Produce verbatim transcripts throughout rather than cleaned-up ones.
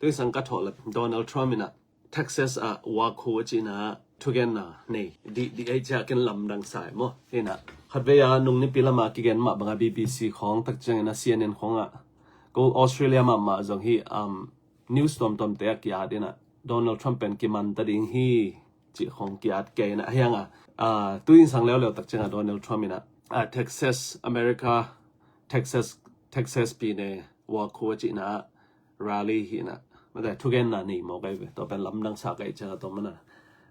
Tui sang ka thawh le Donald Trump in ah Texas ah Waco a cihna thugenna nei dih dih ei cia ken lamdang sa e maw. Hi in ah khatvei a nung nipi lama kigen mah banga B B C khawng tak ciangin ah C N N khawngah ko Australia mahmah zong hi um, news tuamtuamte a ki-at in ah Donald Trump pen kiman ta ding hi cih khawng ki-at kei in ah ahiang a uh, tui in sang leuleu tak ciangah Donald Trump in ah uh, Texas America Texas Texas pi ne Waco a cihna ah rally hi in ah mate thugenna nei maw kai ve tua pen lamdang sa kai ciangah tua mana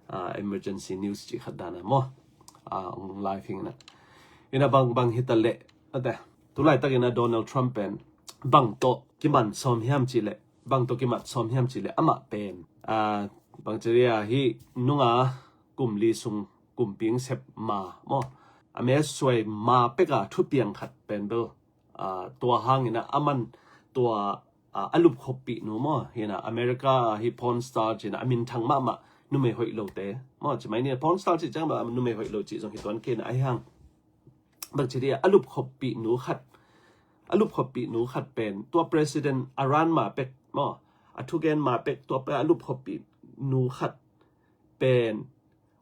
uh, emergency news cih khat dana maw uh, ong live hi in ah in ah bang bang hi ta leh mate tulaitak in ah Donald Trump pen bang tawh kiman sawm hiam cih leh bang tawh kimat sawm hiam cih leh amah pen uh, bang ciria hi nunga kum li sung kumping sep ma maw a me suai ma peka thupiang khat pen bel uh, tua hangin ah aman tua uh, a lupkhoppih nu maw hi in ah America hi porn star cih in ah a minthang mahmah numei hoih lote maw cimai ni porn star cih ciang bel numei hoih lo cih zong hi tuan kei in ah ahiang bang ci dih a lupkhoppih nu khat a lupkhoppih nu khat pen tua president a ran ma pek maw a thugen ma pek tua pek a lupkhoppih nu khat pen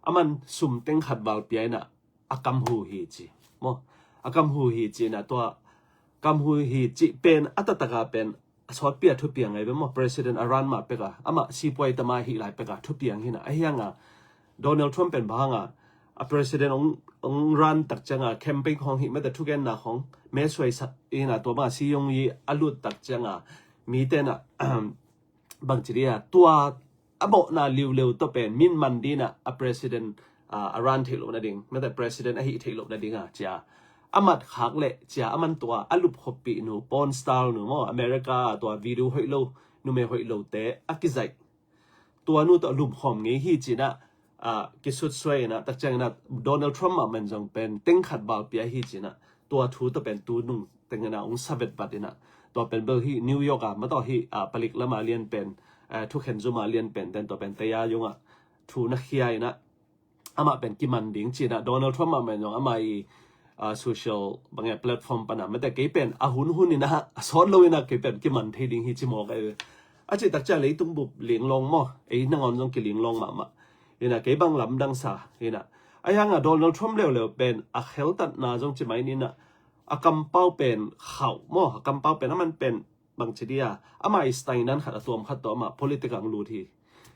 aman sum teng khat val pia in ah a kam hu hi ci maw a kam hu hi ci in ah tua kam hu hi ci pen a tataka pen a sawtpi a thupiang ngai ve maw president a ran ma peka amah sipuai tama hi lai peka thupiang hi in ah ahiang a Donald Trump pen bang a a president ong ong ran tak cianga campaign khawng hi mate thugenna khawng me suai sak in ah tua banga si yong yi a lut tak cianga mite in ah bang ci dih a tua a mawhna liuleu tawh pen min man dih in ah a president uh, a ran theih loh nading mate president a hih theih loh nading a cia a mat khak leh cia aman tua a lupkhoppih nu porn star nu maw America tua video hoih lo numei hoih lote a kizaih tua nu tawh lumkhawm ngei hi ci in ah uh, kisutsuai in ah tak ciangin ah Donald Trump mahmah in zong pen teng khat val pia hi ci in ah tua thu tawh pen tu nung teng in ah ong savet vat in ah tua pen bel hi New York a ma tawh hi uh, palik lama lian pen uh, thukhen zuma lian pen ten tua pen teya yong ah thu na khia in ah amah pen kiman ding ci in ah Donald Trump mahmah in zong amah i uh, social bang e platform pana mate kei pen a hun hun in ah a sawt lo in ah kei pen kiman thei ding hi ci mawk e a cih tak cia leitung bup linglawng maw ei nangawn zong kilinglawng mahmah in ah kei bang lamdang sa in ah ahiang a Donald Trump leuleu pen a kheltatna zong cimai ni in ah a kampau pen khauh maw a kampau pen aman pen bang ci dih a amah i style nan khat a tuam khat tawh amah politic ang lut hi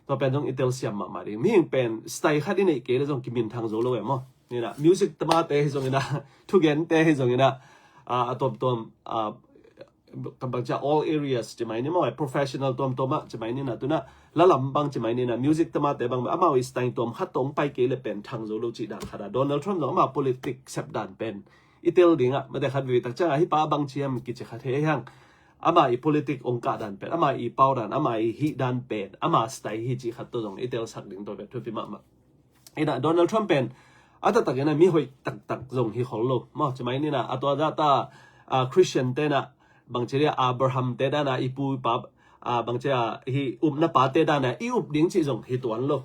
tua pen zong i telsiam mahmah ding mihing pen style khat i neih kei le zong kiminthang zo lo e maw in ah music tamate hi zong in ah thugente hi zong in ah a tuamtuam a bang cia all areas cimai ni maw professional tuamtuam ah cimai ni in ah tu in ah lalam bang cimai ni in ah music tamate bang amau i style tuam khat tawh ong pai kei le pen thang zo lo cih dan khat a Donald Trump zong amah politic sep dan pen i tel ding ah mate khat vei tak cianga hi pa bang ciam kici khat he hiang amah i politic ong kah dan pen amah i pau dan amah i hih dan pen amah style hi cih khat tawh zong i telsak ding tawh pen thupi mahmah in ah Donald Trump pen a taktak in ah mi hoih taktak zong hi khol lo maw cimai ni in ah a tua zahta uh, Christian te in ah bang ci dih a Abraham te dan a i pu i pa uh, bang ci a hi upna pate dan a i up ding cih zong hi tuan lo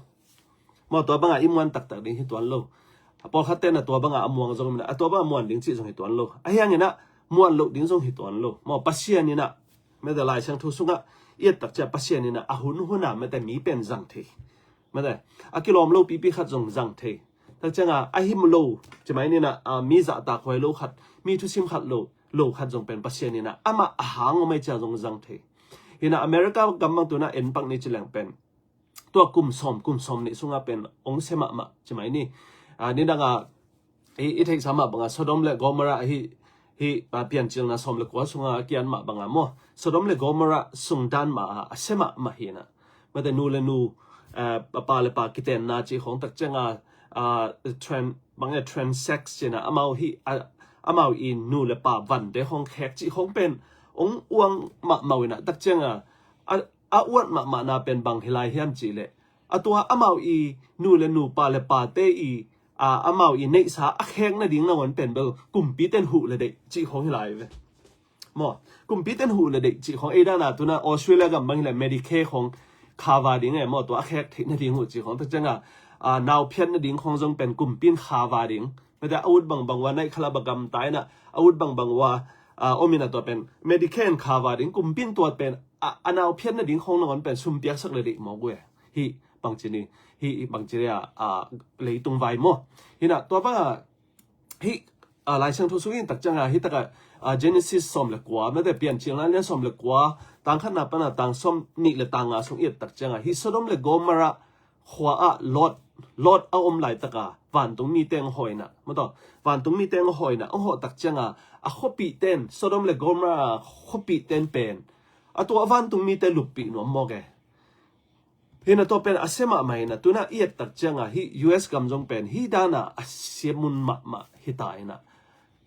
maw tua banga i muan taktak ding hi tuan lo a pawlkhat te in ah tua banga a muang zong in ah a tua banga muan ding cih zong hi tuan lo ahiang in ah muan loh ding zong hi tuan lo maw Pasian in ah mate Lai Siangtho sungah i et tak cia Pasian in ah a hun hun a mate mi pen zang thei mate a kilawm lo pipi khat zong zang thei tak cianga a him lo cimai ni in ah mi zahtak huai lo khat mi thusim khat lo lo khat zong pen Pasian in ah amah a hang om ei cia zong zang thei hi in ah America gam bang tu in ah en pak ni ci leng pen tua kum sawm kum sawm nih sungah pen ong se mahmah cimai ni a ni danga i theihsa mah banga Sodom le Gomorrah hi hi piancilna sawm le kua sunga a kian mah banga maw Sodom le Gomorrah sung dan mah a se mahmah hi in ah mate nu le nu pa le pa kitenna cih khawng tak cianga tran bang e tran sex ci in ah amau hi amau i nu le pa vante khawng khek cih khawng pen ong uang mahmah in ah tak cianga a uat mahmahna pen bang hi lai hiam cih leh a tua amau i nu le nu pa le pate i a amau i neihsa a khek nading nangawn pen bel kumpi ten huh le deih cih khawng hi lai ve maw kumpi ten huh le deih cih khawng ei dana tu in ah Australia gam bang hi le Medicare khawng khava ding e maw tua a khek theih nading uh cih khawng tak cianga a nau phiat nading khawng zong pen kumpi in khava ding mate a ut bangbang ua naih khala ba gam ta in ah a ut bangbang ua a om in ah tua pen Medicare in khava ding kumpi in tua pen a, a nau phiat nading khawng nangawn pen sum piaksak le deih mawk uh e. Hih bangci ni, hih bangci ni a, a, leitung vai maw. Hi na, tua bang a, hih, a, Lai Siangtho sung i et tak ciang a, hih tak a, a, Genesis sawm le kua, mate Piancil na lian sawm le kua, tang khatna pan a tang sawm nih le tang nga sung i et tak ciang a, hih Sodom le Gomorrah khua ah Lot, Lot a om laitak a, vantung mite hong hawh in a, maw taw, vantung mite hong hawh in a, hong hawh tak ciang a, a khuapihte in, Sodom le Gomorrah khuapihte in pen, a tua vantung mite luppih nuam mawk e. Hi na, tua pen a sia mahmah in a, tu in a i et tak ciang a, hih U S gam zong pen hih dan a a sia mun mahmah hi ta in a.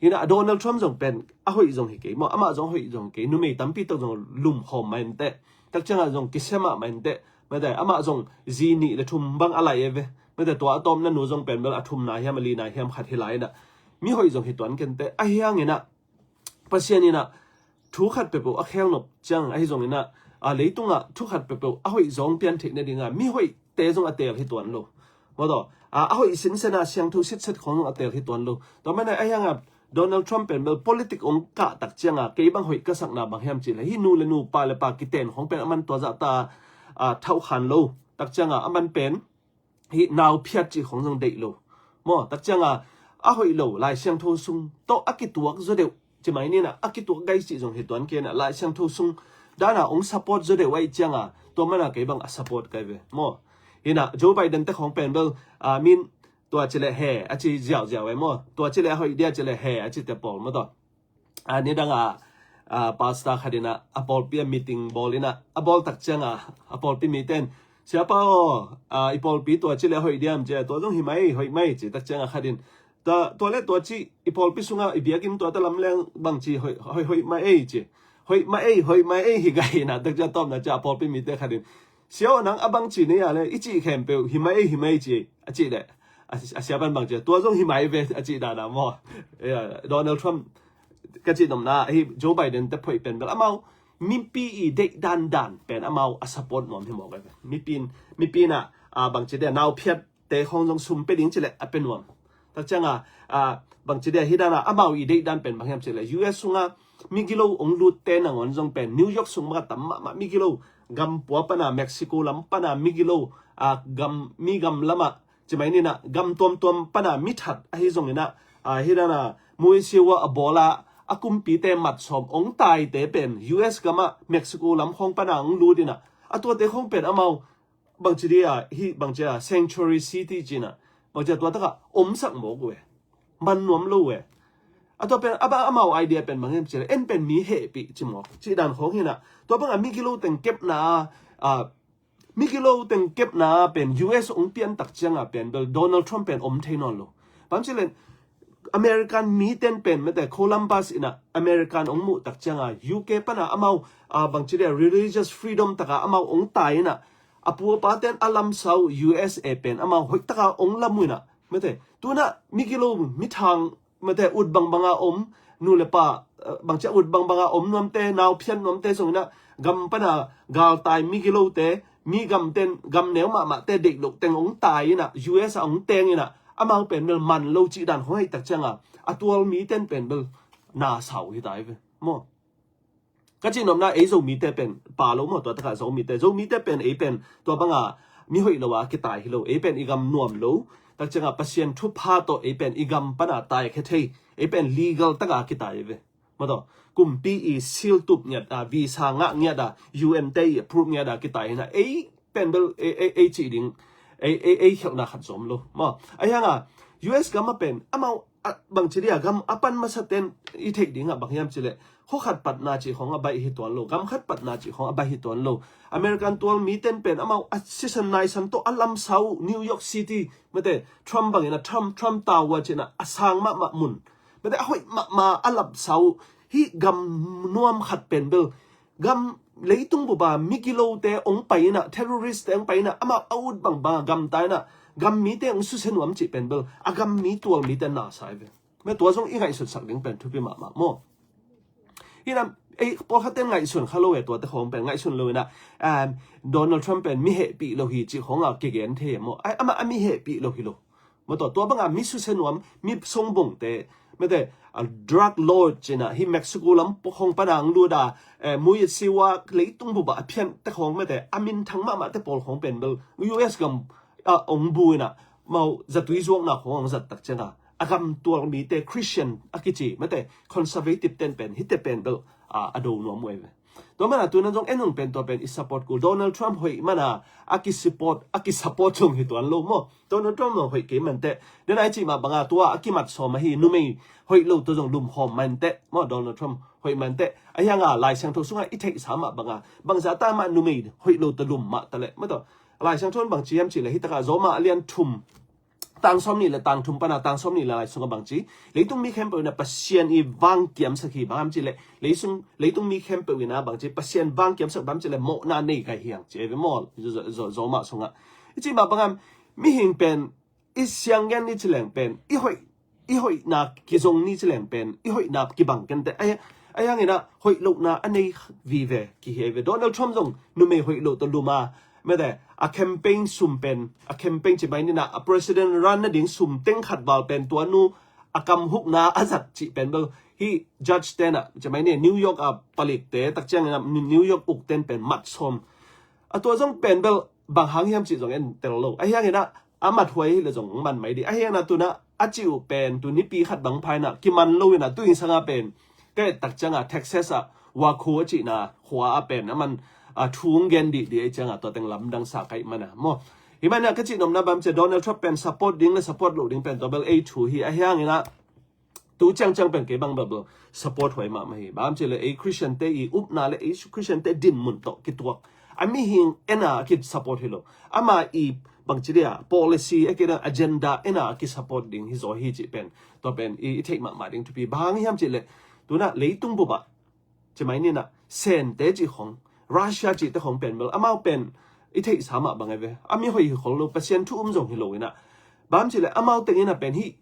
Hi na, Donald Trump zong pen a hoih zong hi kei maw, amah zong a hoih zong hi kei, numei tampi tak zong lumkhawm mah in teh, tak ciang a zong kisia mahmah in teh, mate, amah zong zi nih le thum bang a laih e ve. Mate, tua a tawpna nu zong pen bel a thumna hiam, a lina hiam khat hi lai in a, mi hoih zong hi tuan ken teh, ahi hang in a, Pasian in a thu khat peuhpeuh a khel nop ciang, ahi zong in a, a, leitung ah thu khat peuhpeuh a hoih zawng pian theih nading a mi hoihte zong a teel hi tuan lo. Maw taw, a, a hoih sinsen a siangtho sitset khawng zong a teel hi tuan lo. Tua man a, ahi hang a Donald Trump pen bel politic hong kah tak ciang a, kei bang hoih ka sakna bang hiam cih leh, hih nu le nu, pa le pa kiten khawng pen a man tua zah ta a, a, thauh khan lo. Tak ciang a, a man pen hih nau phiat cih khawng zong deih lo. Maw, tak ciang a, a hoih lo, Lai Siangtho sung tawh a kituak zaw deuh, ci mai ni in a, a kituak gai cih zong hi tuan kei in a, Lai Siangtho sung dan a hong support zaw deuh ahih ciang a, tua man a kei bang a support kai ve. Maw, hi na, Joe Biden te khawng pen bel, a, min tua ci leh he, a ci ziauziau e maw. Tua ci leh a hoih dia ci leh he, a ci te pawl maw taw. A, nidang a, a, pastor khat in a, a pawlpi a meeting bawl in a, a bawl tak ciang a, a pawlpi mite in, "Siapa aw, a, i pawlpi tua ci leh hoih diam?" ci a, "Tua zong hi mai, hoih mai," ci tak ciang a khat in, "Tua, tua le tua ci, i pawlpi sung a, i biakinn tua ta lam leng bang ci, hoih, hoih, hoih mai ei," ci. "Hoih mai ei, hoih mai ei," hi gai in a, tak ciang a tawpna ciang a pawlpi mite khat in, "Sia aw, nang a bang ci nei a le, i cih khempeuh hi mai ei, hi mai ei," ci, a cih leh, a, a siapa in bang ci, "Tua zong hi mai ve," a cih dan a maw. Ya, Donald Trump, ka cih nopna, hih Joe Biden te phoih pen bel amau mipi i deih dandan pen amau a support nuam hi mawk e. Mipi in, mipi in a, a, bang ci dia, nau phiat te khawng zong sum pia ding ci leh a pia nuam. Tak ciang a, a, bang ci dia, hih dan a amau i deih dan pen bang hiam ci leh, U S sung a migilo hong lutte nangawn zong pen New York sung bang a tam mahmah migilo, gam pua pan a, Mexico lam pan a migilo, a, gam, mi gam lam a, ci mai ni in a, gam tuamtuam pan a mi that ahi zong in a, a, hih dan a muisiu a, a bawl a, a kumpite mat sawm hong taite pen U S gam a Mexico lam khawng pan a hong lut in a, a tuate khawng pen amau bang ci dia, hih bang ci a sanctuary city ci in a, bang ci a tua tak a omsak mawk uh e. Man nuam lo uh e. A tua pen, a bang amau idea pen bang hiam ci leh, en pen mi hehpih ci mawk, cih dan khawng hi in a, tua bang a migilo teng kepna a, a, migilo teng kepna pen U S hong pian tak ciang a pen bel Donald Trump pen om thei nawn lo. Bang ci leh, American mite in pen mate Columbus in a American hong muh tak ciang a, U K pan a amau, a, bang ci dia, religious freedom tak a amau hong tai in a, a pu a pate in a lamsau U S A pen amau hoih tak a hong lam uh in a, mate, tu in a migilo, mi thang, mate, ut bangbang a om, nu le pa, eh, bang ci a ut bangbang a om nuamte, nau phiat nuamte zong in a, gam pan a galtai migilote, mi gamte in, gam neu mahmahte deih loh teng hong tai in a, U S a hong teng in a, amau pen bel man lo cih dan khawng ahih tak ciang a, a tual mite in pen bel na sau hi ta hi ve. Maw. Ka cih nopna, ei Zomite pen pa lo maw, tua tak a Zomite, Zomite pen ei pen tua bang a mi hoih lo a kitai hi lo, ei pen i gam nuam lo. Tak ciang a Pasian thupha tawh ei pen i gam pan a taikhia thei, ei pen legal tak a kitai hi ve. Maw taw, kumpi i seal tup ngiat a, visa ngah ngiat a, U N te i approve ngiat a kitai hi in a, ei pen bel ei, ei, ei cih ding, ei, ei, ei khialhna khat zom lo. Maw, ahi hang a, U S gam a pen amau, a, bang ci dia, gam a pan masa ten i theih ding a bang hiam ci leh, khua khat patna cih khawng a baih hi tuan lo, gam khat patna cih khawng a baih hi tuan lo. American tual mite in pen amau a sisan naisan tawh a lamsau New York City, mate, Trump bang in a, Trump, Trump Tower ci in a, a sang mahmah mun, mate, a hoih mahmah a lamsau, hih gam nuam khat pen bel, gam leitung bup a migilote hong pai in a, terrorist te hong pai in a, amau a ut bangbang a gamta in a, gam mite hong susia nuam cih pen bel, a gam mi tual mite na sa hi ve. Mate, tua zong i ngaihsutsak ding pen thupi mahmah maw. Hi in a, ei, pawlkhatte in ngaihsun kha lo e, tuate khawng pen ngaihsun lo in a, um, Donald Trump pen mi hehpih lo hi cih khawng a kigen thei e maw. Ai, amah a mi hehpih lo hi lo. Maw taw, tua bang a mi susia nuam, mi songbongte, mate, a drug lord ci-in ah, hih Mexico lam khawng pan a hong lut a, eh, muit siwa leitung bup ah a phianhte khawng, mate, a minthang mahmahte pawl khawng pen bel U S gam ah hong bu-in ah, amau zatui zuakna khawng hong zat tak ciang a, a gamtual mite Christian a kici, mate, conservative ten pen hihte pen bel, ah, a do nuam uh ei ve. Tua man a tu-in ah zong en ung pen tua pen i support kul. Donald Trump hoih man a, a ki-support, a ki-support zong hi tuan lo maw. Donald Trump zong hoih kei man teh. Den a i cih mah bang a tua a kimat sawm ahi, numei hoih lo tawh zong lum khawm man teh maw, Donald Trump hoih man teh. Ahih hang a Lai Siangtho sungah i theihsa mah bang a, bangzah ta mah numei hoih lo tawh lum mah ta leh, mate, Lai Siangtho in bang ci hiam cih leh, hih tak ah Roma a lian thum, tang sawmnih le tang thum pan a tang sawmnih le lai sungah bang ci, leitung mi khempeuh in ah Pasian i vang kiamsak hi. Bang hiam cih leh, leisung, leitung mi khempeuh in ah bang ci, Pasian vang kiamsak, bang hiam cih leh mawhna nei ka hi hang ci ei ve maw. Zo, zo, zo, Roma sungah i cih mah bang a, mihing pen i siang gen ni ci leng pen i hoih, i hoihna kizong ni ci leng pen i hoihna kibang kei teh. Ahih, ahih hangin ah hoih lohna a nei vive kihi ei ve. Donald Trump zong numei hoih lo tawh lum a, mate, a campaign sum pen, a campaign ci mai ni-in ah, a president run nading sum teng khat val pen tua nu a kam hukna a zat cih pen bel hih judge ten ah ci mai ni, New York a palikte tak ciangin ah New York ukten pen mat sawm. A tua zong pen bel bang hang hiam cih zong en tel lo. Ahih hangin ah a mat huai hi leh zong man mai ding. Ahih hangin ah tu-in ah a cih uh pen tu nipi khat bang pha-in ah kiman lo-in ah, tu-in sang a pen ka et tak ciang a Texas ah Waco a cihna khua ah pen a man, a, thu hong gen dihdih ahih ciang a tua teng lamdang sa ka hih man a maw. Hih man a ka cih nopna bang hiam cih leh Donald Trump pen support ding le support loh ding pen tua bel ei thu hi. Ahih hangin ah tu ciangciang pen kei bang bel bel support huai mahmah hi. Bang hiam cih leh ei Christian te i upna le ei Christian te dinmun tawh kituak a mihing en a ki-support hi lo. Ama i bang ci dia policy, a kidang agenda en a ki-support ding hi zaw hi cih pen, tua pen i, i theih mahmah ding thupi. Bang hang hiam cih leh tu-in ah leitung bup ah ci mai ni-in ah Sente cih khawng, Russia cihte khawng pen bel amau pen i theihsa mah bang ei ve. A mi hoih hi khol lo, Pasian thu um zong hi lo-in ah. Bang hiam cih leh amau teng in ah pen hih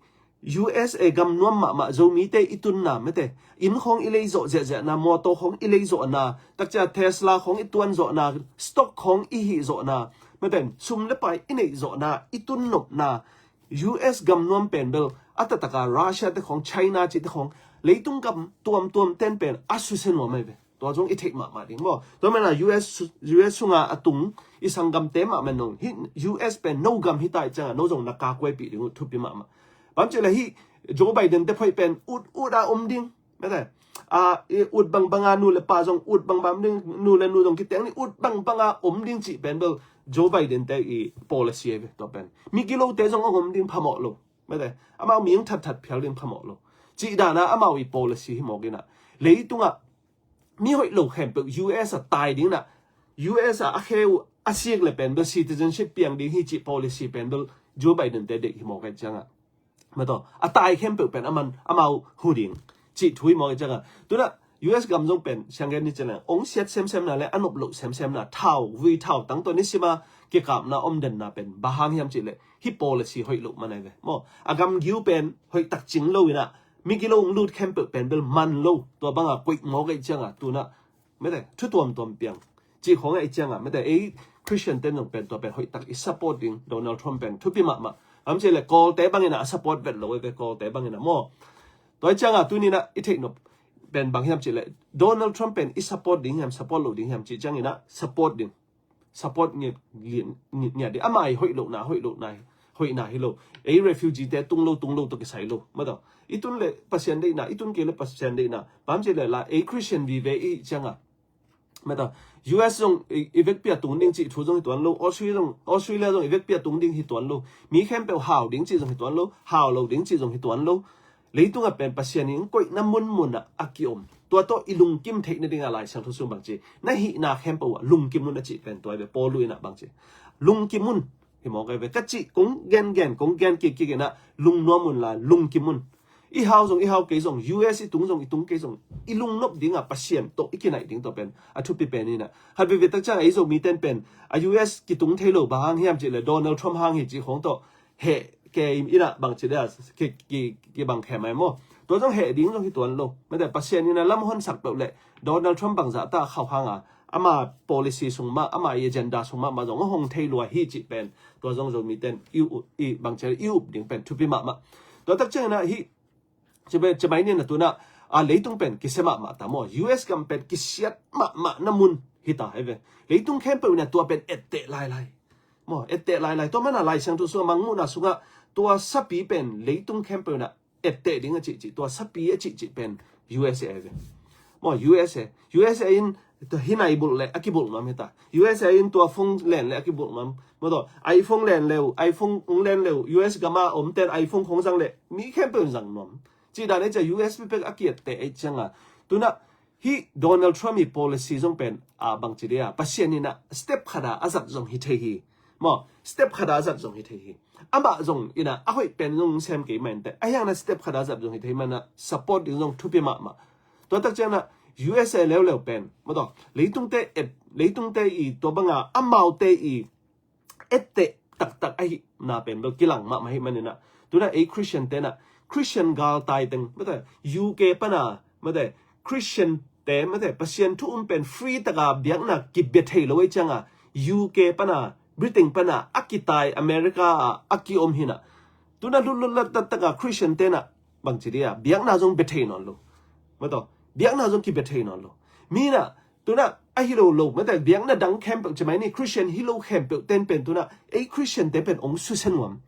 U S A gam nuam mahmah Zomite i tunna, mate, inn khawng i leizawh ziahziahna, mawtaw khawng i leizawhna, tak ciang a Tesla khawng i tuanzawhna, stock khawng i hihzawhna, mate, sum le pai i neihzawhna, i tunnopna, U S gam nuam pen bel a taktak a Russia te khawng, China cihte khawng, leitung gam tuamtuam ten pen a susia nuam ei ve. Tua zong i theih mahmah ding maw. Tua man a U S, U S sunga a tung i sanggamte mahmah in zong hih U S pen no gam hi ta ahih ciang a no zong na kakuaipih ding uh thupi mahmah. Bang hiam cih leh hih Joe Biden te phoih pen ut ut a om ding, mate, a, i ut bangbang a, nu le pa zong ut bangbang ding, nu le nu zong kiteng ding, ut bangbang a om ding cih pen bel Joe Biden te i policy ei ve tua pen. Mi gilote zong a om ding phamawh lo, mate, amau mi hong thatthat phial ding phamawh lo cih dan a amau i policy hi mawk in ah, leitung ah mi hoih lo khempeuh U S ah tai ding in ah, U S ah a khe uh a sik le pen bel citizenship piang ding hi cih policy pen bel Joe Biden te deih hi mawk ahih ciang a, mate, a tai khempeuh pen a man, amau hu ding cih thu hi mawk ahih ciang a, tu-in ah U S gam zong pen siang gen ni ci leng ong siat semsemna le a nop loh semsemna, thau, vui thau tang tawh nisim a kikapna om denna pen bang hang hiam cih leh hih policy hoih loh man ei ve maw. A gamgi uh pen hoih tak cing lo-in ah, mi gilo hong lut khempeuh pen bel man lo, tua bang a koih mawk ahih ciang a, tu-in ah, mate, thu tuamtuam piang cih khawng ahih ciang a, mate, ei Christian ten zong pen tua pen hoih tak i support ding, Donald Trump pen thupi mahmah. Bang hiam cih leh Kawlte bangin ah a support vet lo ei ve, Kawlte bangin ah maw. Tua ahih ciang a tuni-in ah i theih nop pen bang hiam cih leh Donald Trump pen i support ding hiam, support lo ding hiam cih ciangin ah support ding, support ngiat, ngiat, ngiat ding. Ama i hoih lohna, hoih lohna, hoihna hi lo. Ei refugee te tung lo, tung lo tawh kisai lo, mate. I tun le Pasian deihna, i tun kei le Pasian deihna. Bang hiam cih leh la ei Christian vive i ciang a, mate, U S zong i, i vekpi a tung ding cih thu zong hi tuan lo. Australia zong, Australia zong i vekpi a tung ding hi tuan lo. Mi khempeuh hau ding cih zong hi tuan lo, hau lo ding cih zong hi tuan lo. Leitung ah pen Pasian in koihna munmun ah a kiom, tua tawh i lungkim theih nading a Lai Siangtho sung bang ci, na hihna khempeuh ah lungkim un a cih pen tua ei ve. Paul in ah bang ci, lungkim un, hi mawk ei ve. Ka cih kong gengen, kong gen kikkik in ah lungnuam unla lungkim un. I hau zong i hau kei zong, U S i tung zong i tung kei zong, i lungnop ding a Pasian tawh i kinaih ding tua pen a thupi pen in ah. Khat veivei tak ciang a ei Zomite in pen a U S kitung thei lo, bang hang hiam cih leh Donald Trump hang hi cih khawng tawh heh kei in ah bang ci dia, ki, ki, kibang khem ei maw. Tua zong heh ding zong hi tuan lo, mate, Pasian in ah lam honsak peuh leh Donald Trump bangzah ta khauh hang a, ama policy sung mah, ama i agenda sung mahmah zong a hong thei lua hi cih pen tua zong Zomite in i u-, i bang ci a i up ding pen thupi mahmah. Tua tak ciangin ah hih Cimai, cimai ni na tuna a leitung pen kisia mahmah ta maw. U S gam pen kisiat mahmah na mun hi ta hi ve. Leitung khempeuh na tua pen etteh lailai maw, etteh lailai. Tua mana Lai Siangtho sungah mangmuhna sungah tua sapi pen leitung khempeuh na etteh ding a cihcih, tua sapi a cihcih pen U S A hi ve maw. U S A, U S A in tua hi nai bulh le a kibulh nuam hi ta. U S A in tua phone len le a kibulh nuam maw. Tua iPhone len leu, iPhone ung len leu, U S gam a omten iPhone khong zang le mi khempeuh in zang nuam. Cih dan ei cia U S pek a kiatte ei cianga tuna hi Donald Trump hi policy zong pen a bangci dia Pasian ina step khada a zat zong hi thei hi maw. Step khada a zat zong hi thei hi. Amah zong ina a hoih pen zong sem kei mah inteh a hiangna step khada a zat zong hi thei mana support ding zong thupi mahmah. Tua tak ciangna U S A leuleu pen maw tua leitungte et, leitungte i tua banga amaute i etteh taktak ahi na pen bel kilang mahmah hi manina tuna ei Christian tena Christian galtai teng mate U K pana mate Christian te mate Pasian thu um pen free taka biakna kibia thei lo ei cianga U K pana Britain pana a kitai America a a kiom hina tuna lutlut lat taktaka Christian tena bangci dia biakna zong bia thei nawn lo. Mato biakna zong kibia thei nawn lo. Mina tuna ahi lo lo mate biakna dang khempeuh cimai ni Christian hi lo khempeuh ten pen tuna ei Christian te pen ong susia nuam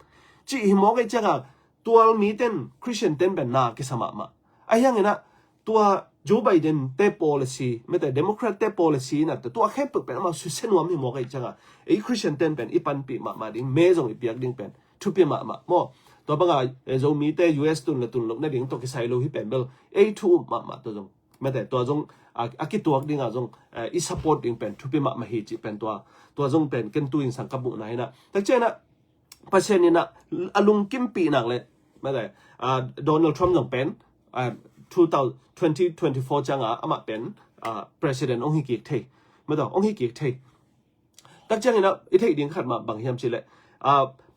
cih hi mawk ei cianga tual mi ten Christian ten pen na kisa mahmah. A hiangina tua Joe Biden te policy mate Democrat te policy na tua khempeuh pen amah susia nuam hi mawk ei cianga ei Christian ten pen i panpih mahmah ding me zong i piak ding pen thupi mahmah maw. Tua banga Zomi te U S tun le tun lo na ding tua kisai lo hi pen bel ei thu um mahmah tua zong mate tua zong a kituak dinga zong i support ding pen thupi mahmah hi cih pen tua tua zong pen ken tu in sang ka buhna hina tak ciana Pasian ina a lungkimpih nak le mate Donald Trump zong pen two thousand twenty twenty four cianga amah pen president ong hi kik thei mate ong hi kik thei. Tak ciangina i theih ding khat mah bang hiam cileh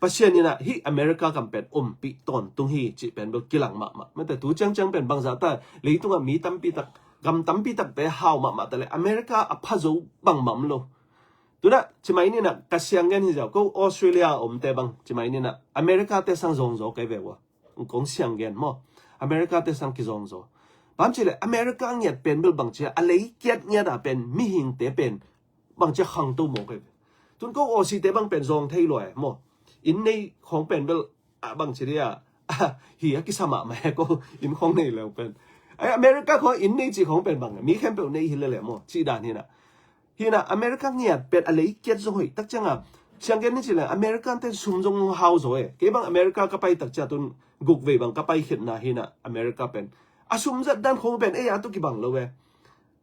Pasian ina hih America kam pen ompih tawntung hi cih pen bel kilang mahmah mate tu ciangciang pen bangzah ta leitungah mi tampi tak gam tampi takte hau mahmah ta le America a phazo bangmah om lo. Tuna cimai nina ka sianggen hi ziau ko Australia a omte bang cimai nina America te sang zawngzaw kei ve ua kong sianggen maw. America te sang kizawngzaw bam cileh America ngiat pen bel bang cia a lei kiat ngiat a pen mihingte pen bang cia khangto maw kei ve. Tun ko Aussie te bang pen zawng thei lua e maw. Inn nei khawng pen bel a bang ci dia hi a kisa mahmah e ko inn khawng nei leu pen. Ai America khawng inn nei ci khawng pen bang mi khempeuh nei hi lele maw ci dan hina. Hina America ngiat pen a lei kiat zong hoih tak cianga sianggen ni ci le America ten sum zong hau zaw e kei bang America ka pai tak cia tun guk vei bang ka pai khitna hina America pen a sum zat dan khawng pen ei a tu kibang lo e.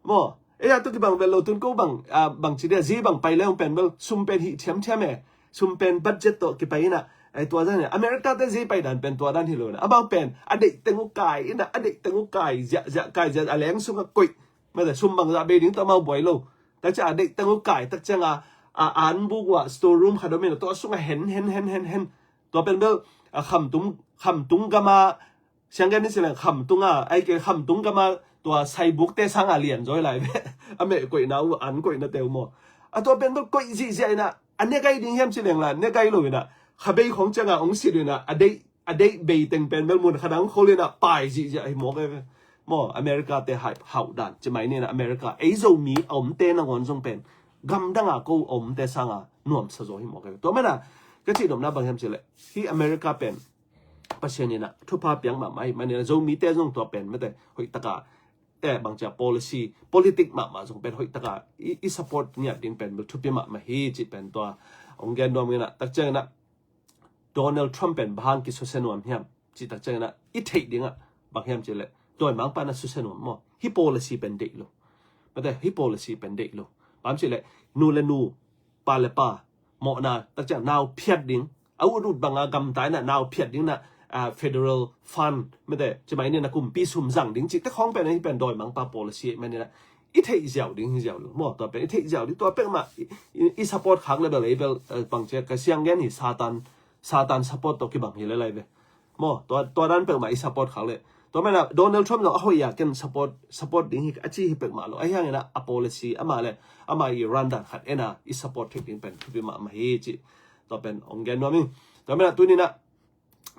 Maw ei a tu kibang bel lo tun ko bang bang ci dia zi bang pai leng pen bel sum pen hih thiamthiam e. Sum pen budget tawh kipai ina ai tua dan America te zi pai dan pen tua dan hi lo na a bang pen a deih teng uh kai ina a deih teng uh kai ziah ziah kai ziah a leng sungah koih. Mate sum bangzah bei ding tawh amau buai lo. Tak cia a deih teng uh kai tak cianga a an buk uh a store room khat om ina tua sungah hen hen hen hen hen. Tua pen bel a khamtung khamtung gama sianggen ni sileng khamtunga ai ke khamtung gama tua saibukte sanga lian zawi lai ve. A meh koihna uh an koihna teu maw a tua pen bel koih zihziah ina a ne gai ding hiam cileng la ne gai lo ina khabei khawng cianga ong sit ina a deih a deih bei teng pen bel mun khadang khol ina pai zihziah hi mawk e ve. Maw America te hauh dan cimai nina America ei Zomi a omte nangawn zong pen gamdanga ko a omte sanga nuamsa zaw hi mawk e ve. Tua mana ka cih domna bang hiam cileh hi America pen Pasian ina thupha piang mahmah hi manina Zomite zong tua pen mate hoihtaka eh bangcia policy politic mahmah zong pen hoihtaka i, i support ngiat ding pen bel thupi mahmah hi cih pen tua ong gen nuam ina tak ciangina Donald Trump pen bang hang kisusia nuam hiam cih tak ciangina i theih dingah bang hiam cileh dawimangpa na susia nuam maw hi policy pen deih lo. Mate hi policy pen deih lo. Bam cileh nu le nu pa le pa mawhna tak ciang nau phiat ding a ut ut banga gamta ina nau phiat ding na federal fund mate cimai nina kumpi sum zang ding cih te khawng pen ahi pen dawimangpa policy manina i theih ziau ding hi ziau lo maw tua pen i theih ziau ding tua pek mah i support khak le bel ei bel bang cia ka sianggen hi Satan Satan support tawh kibang hi le lai ve. Maw tua tua dan pek mah i support khak le tua mana Donald Trump zong a hoih a ken support support ding hi a ci hi pek mah lo a hiangina a policy ama le ama i ran dan khat ena i support thei ding pen thupi mahmah hi cih tua pen ong gen nuam ing. Tua mana tunina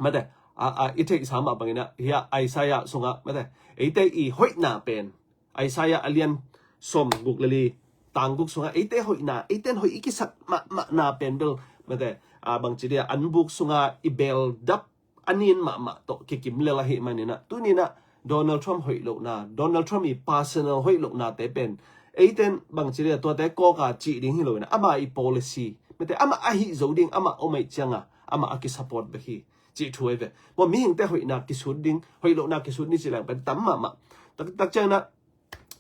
mate a, a, i theihsa mah bangin ah, hiah Isaiah sungah, mate, eite i hoihna pen, Isaiah a lian sawm guk le li, tang guk sungah, eite hoihna, eite in hoih i kisak mahmahna pen bel, mate, a, bangci dia, anbuk sungah i beldap a nin mahmah tawh kikim lel ahih manin ah, tuni in ah Donald Trump hoih lohna, Donald Trump i personal hoih lohnate pen, eite in bangci dia, tuate kawka cih ding hi lo in ah, ama i policy, mate, ama ahi zo ding, ama om ahih cianga, ama a kisupport bek hi, cih thu ahi ve. Maw, mihingte hoihna kisut ding, hoih lohna kisut ni ci leng pen tam mahmah. Tak, tak ciangin ah,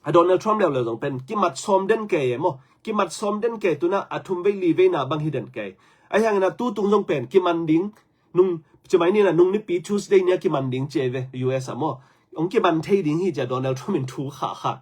a Donald Trump leuleu zong pen kimat sawm den kei e maw. Kimat sawm den kei, tu in ah a thum vei li veina bang hi den kei. Ahi hangin ah tu tung zong pen kiman ding, nung, ci mai ni in ah, nung Nipi Tuesday ni a kiman ding ci ahi ve, U S ah maw. Hong kiman thei ding hi ci a Donald Trump in thu khahkhah.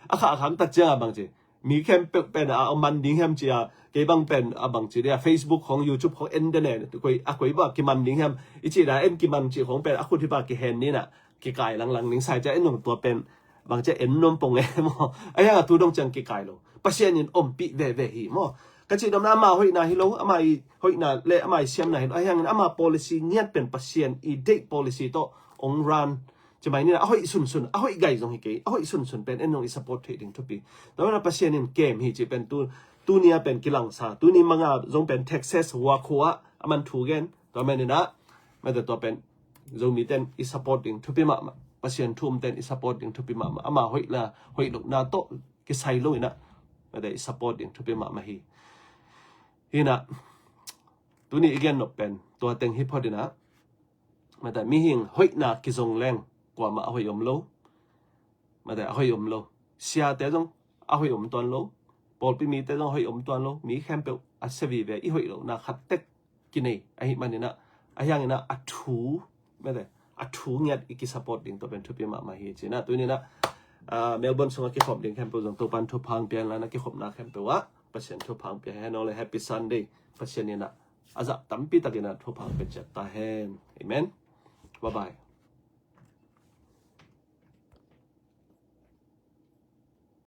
A khahkhah tak ciangah bangci, mi khempeuh pen a man ding hiam ci a, kei bang pen a bangci dia, Facebook khong, YouTube khong en den e, koi, a koi bang kiman ding hiam i ci dia, en kiman cih khong pen a khut hi bang kihen ni in ah, kikai langlang ning sai ci a, en nong tua pen bangci a en nuam pong e maw. Ahi hangah tu dong ciang kikai lo. Pasian in ompih veve hi maw. Ka cih dom na ama hoihna hi lo, ama i hoihna le ama i siamna hi lo. Ahi hangin ama policy ngiat pen Pasian i deih policy tawh hong run. Ci mai ni in ah, a hoih sunsun, a hoih gai zong hi kei, a hoih sunsun pen en zong i support theih ding thupi. Tua manin ah Pasian in kem hi cih pen tu, tuni a pen kilangsa, tuni manga zong pen Texas Waco ah a man thu gen. Tua manin ah, mate, tua pen Zomite in i support ding thupi mahmah. Pasian thu umte in i support ding thupi mahmah. Ama hoihna, hoih lohna tawh kisai lo in ah, mate, i support ding thupi mahmah hi. Hi in ah, tuni i gen nop pen tua teng hi phot in ah, mate, mihing hoihna kizong leng kuamah a hoih om lo. Mate, a hoih om lo. Siate zong a hoih om tuan lo. Pawlpi mite zong a hoih om tuan lo. Mi khempeuh a sia vive, i hoih lohna khat tek kinei ahih manin ah, ahi hangin ah a thu, mate, a thu ngiat i kisupport ding tua pen thupi mahmah hi ci in ah. Tuni in ah, ah, Melbourne sungah kikhop ding khempeuh zong Topan thupha hong pia hen la, na kikhopna khempeuh ah Pasian thupha hong pia hen. Aw le, Happy Sunday. Pasian in ah a zah tampi takin ah thupha hong pia ciat ta hen. Amen. Bye bye.